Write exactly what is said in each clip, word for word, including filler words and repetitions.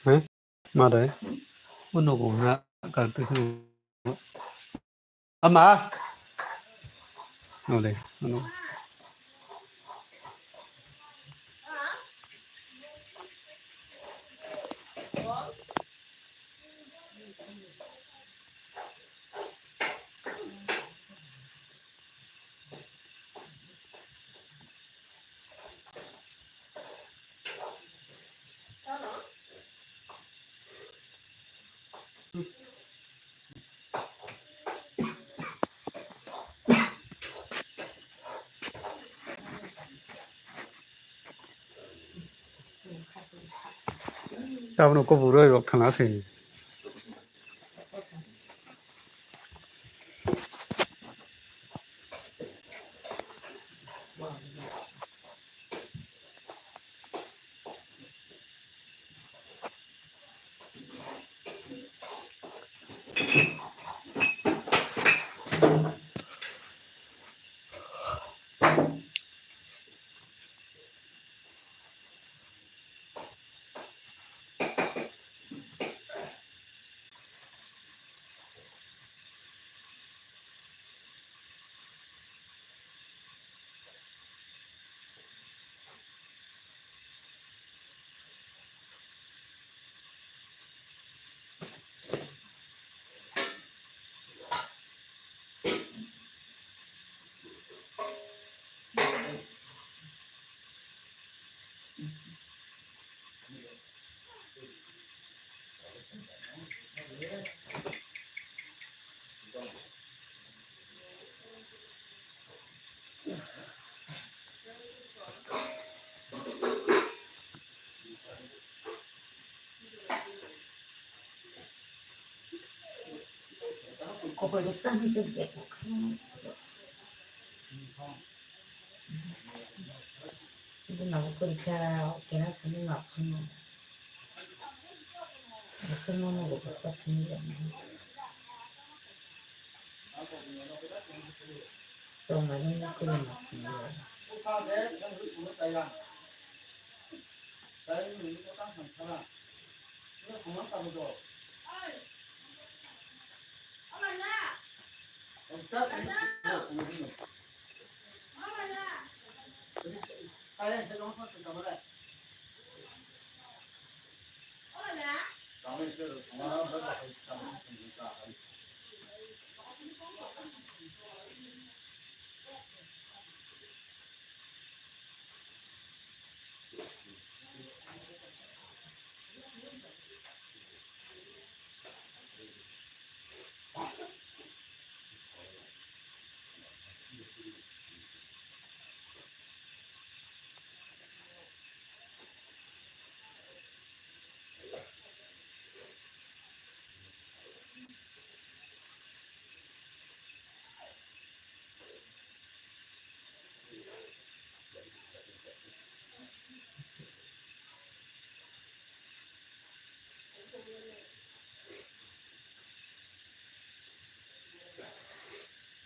Hah? Ma dai? Uno ko na kartu. Ama. Ole, ano. Tabuk no kubur rok thana se.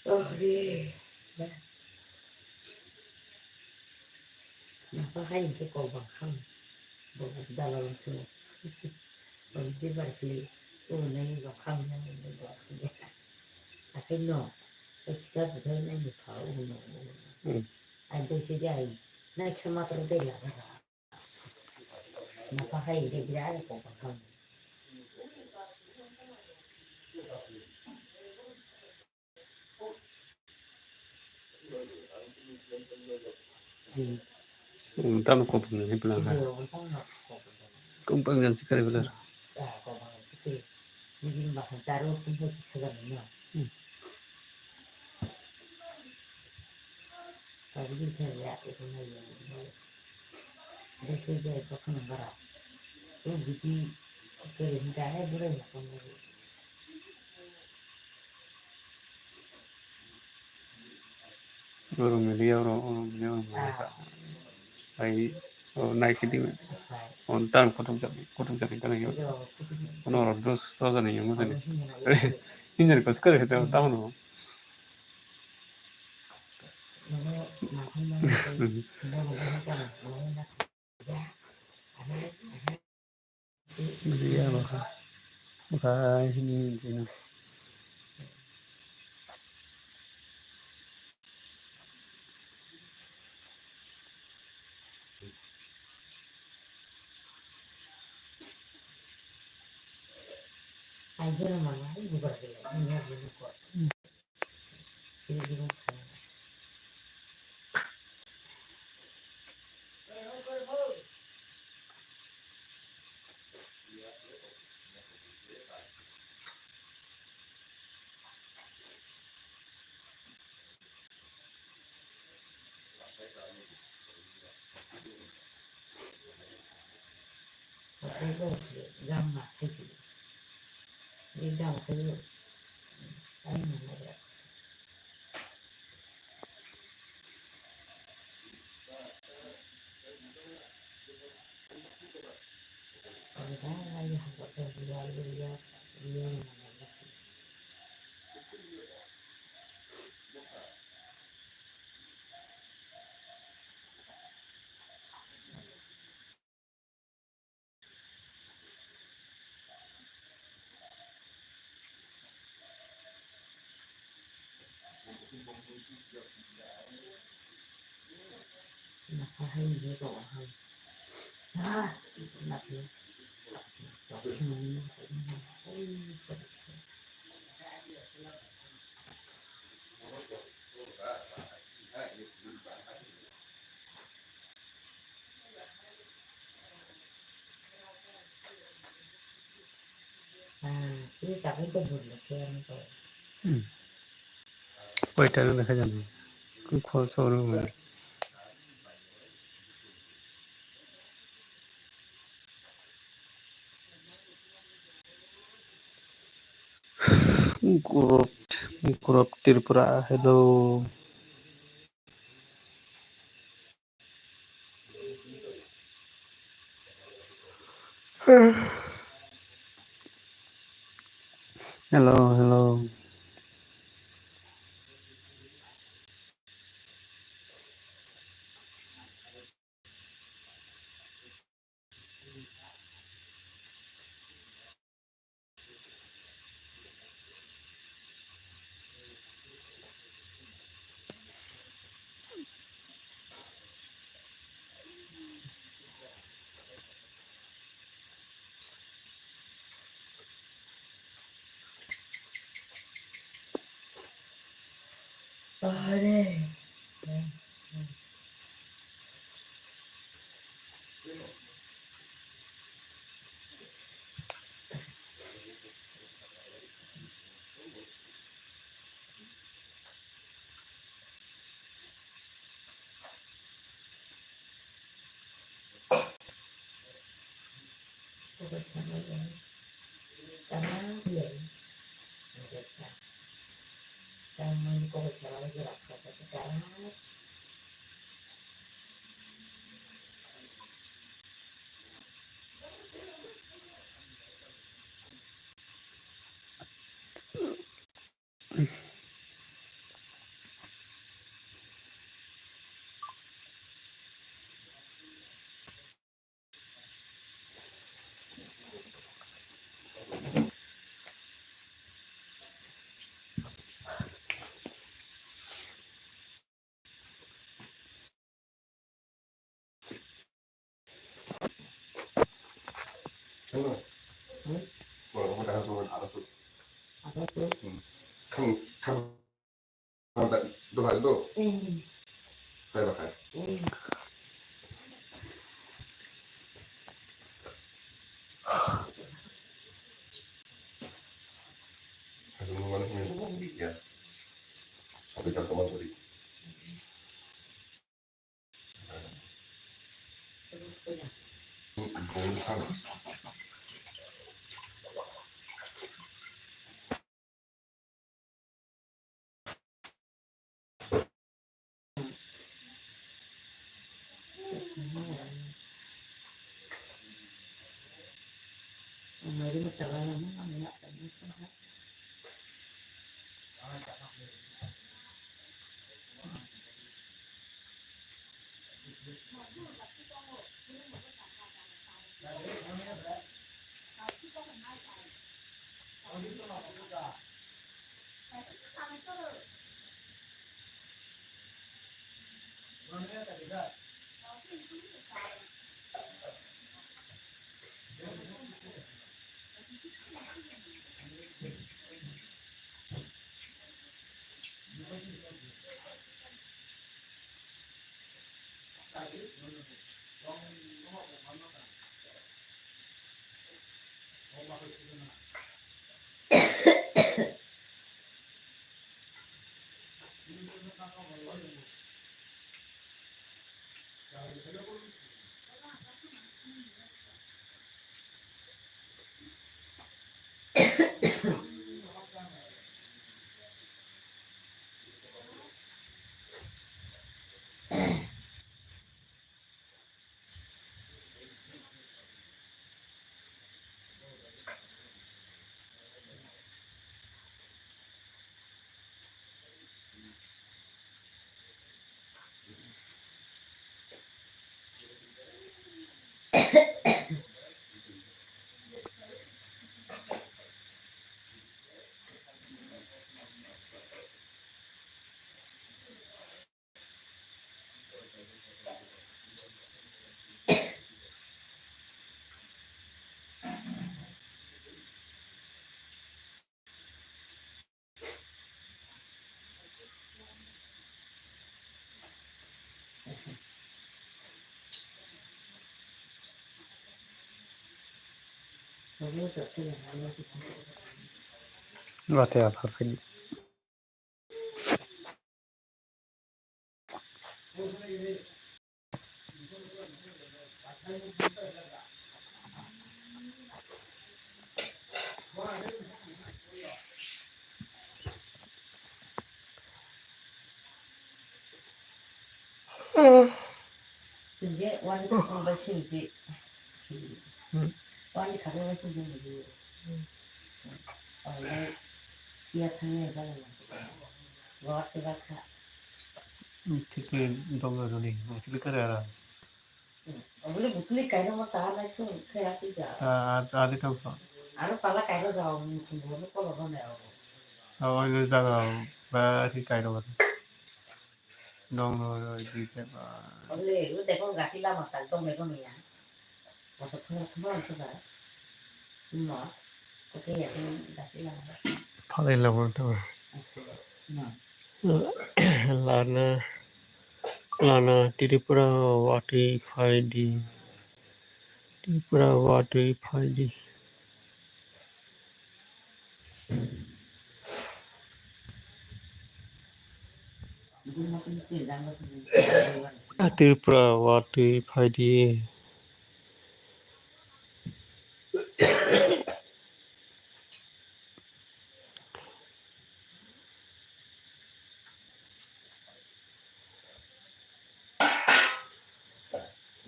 Oh, re. Napa hai ke kau bang kham. Bo dalal sung. Bang di bar kli. Oh, nai bang kham yang ini bang kli. Akai no. Eska budai nai ni pha, oh, no. Hmm. Ai doi se dai. Nai khama tro dai la. Nokha hai re birat kok bangkha. Hmm. Hmm, tamo kok bangkha ni pula ha. Kok bangkha ni sikari pula. Hmm. Oro media oro, oro media oro media sa. Ai, o nai sidi me. On tan kotok jani, kotok jani tan yo. Ono oro dos, dos jani yo, dos jani. Injani kos kare hete, tamo no. Iya, baka. Baka, ini, ini, sini. Hmm. Koita no dekha jani. Khol soro. Group, group Tripura, hello. Hello, hello. Khang, khang, do hai do. Kai ba kai. Hai do, mani, mani, ya. Sampai jam teman tadi. Wate aphar phai. Singje wani khakang bai singje. Wani khakang bai singje niji. Wani ya thangya bala. Wa se ba kha. Thik se dong roni, asli kare ara. Obole butli kaino ma ta nai tu khe ati ja. Ah, ah, adi tong so. Aro pala kaino ja, um, um, um, kolo ro ne abo. Abo ni jaga ba ri kaino ba. Dong no ro di se ba. Obole, u te kon gati lama tal tong me kon ya. Asa thong thong so ba. Ma, ko te ya kon gati lama. Phalai lama to. Ma. Lana, lana Tripura watwi phaidi. Tripura watwi phaidi. Tripura watwi phaidi.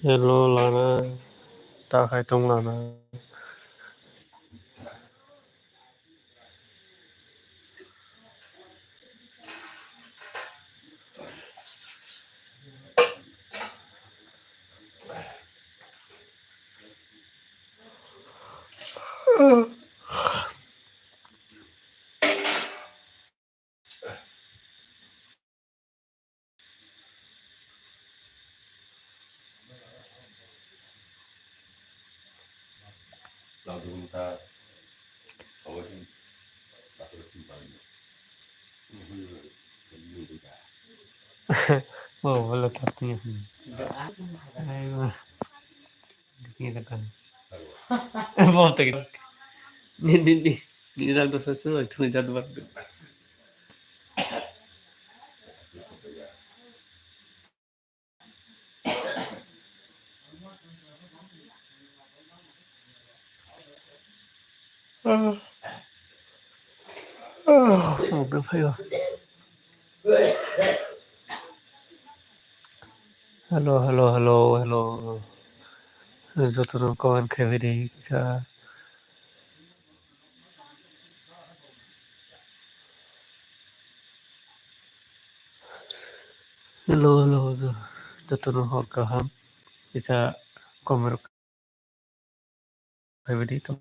Hello lana, ta khai tong lana. Oh, wala tatni. Aiwa. Dikni kata. Bo tak. Ni, ni, ni. Ni dak dosa su, tu jat bat. Hello, hello, hello, hello. Jotono comment khaibidi kisa. Hello, hello, hello. Jotono hor kaham. Kisa comment khaibidi to.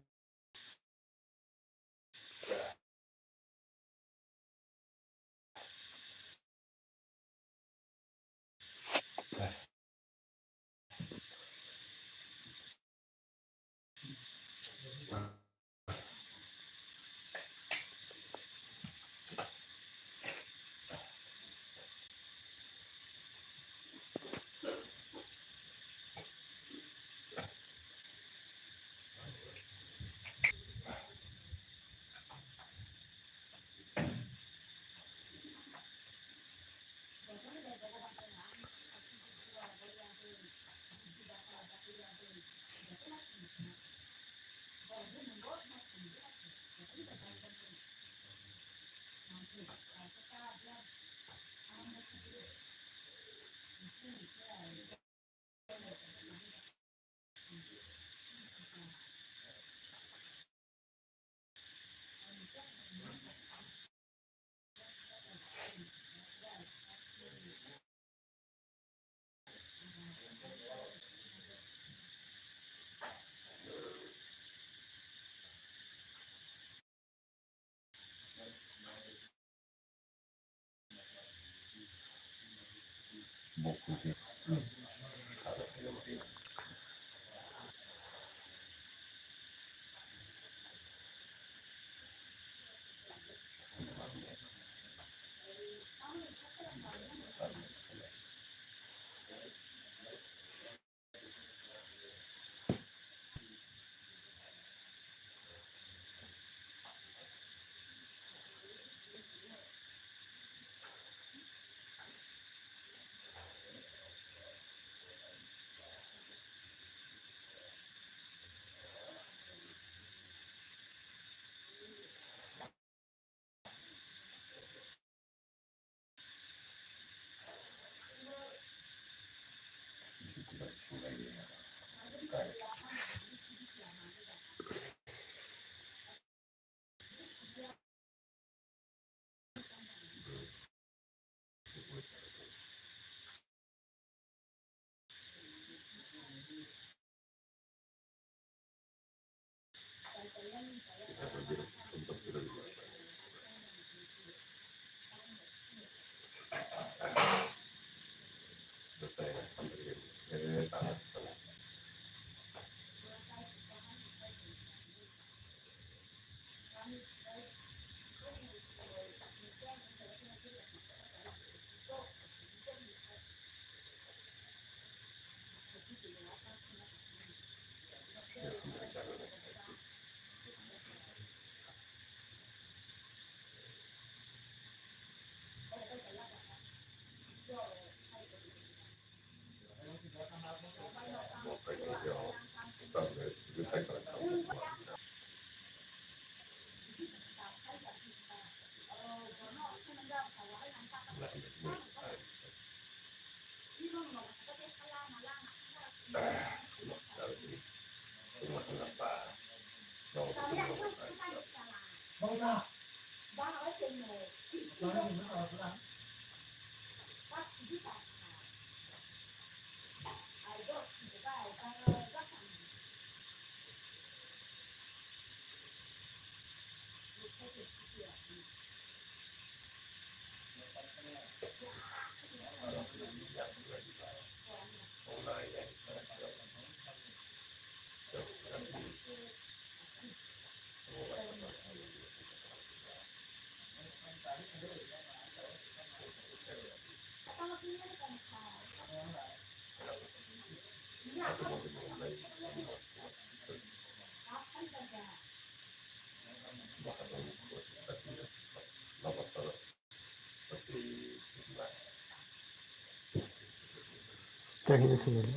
Tahini sumani.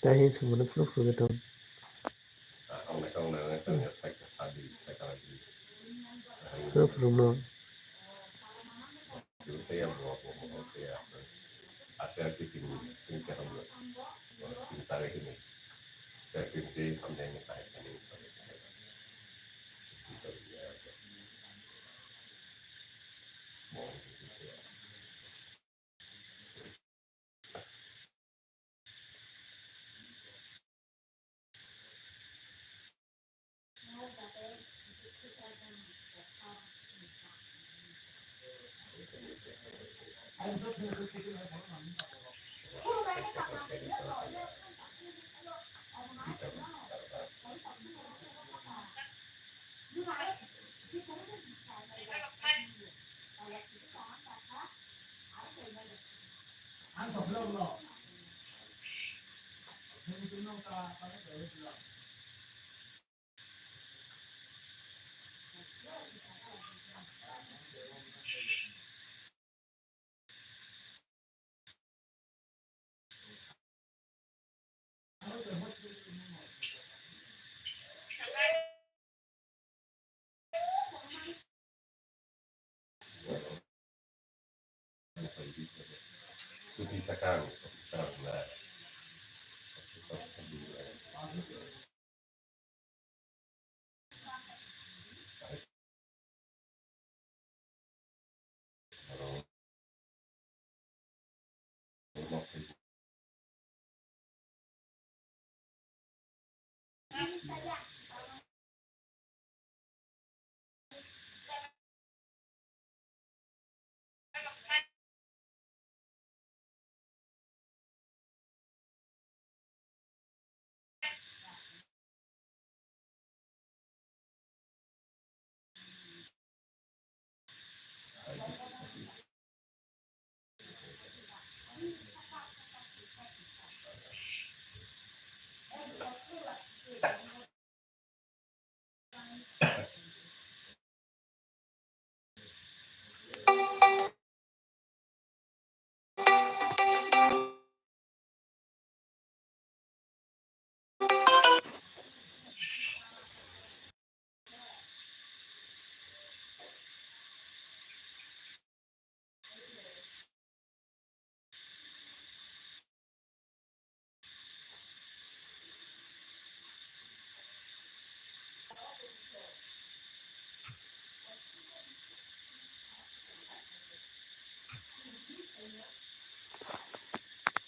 Tahini sumani phuru phuru khe tong. Phuru phuru no.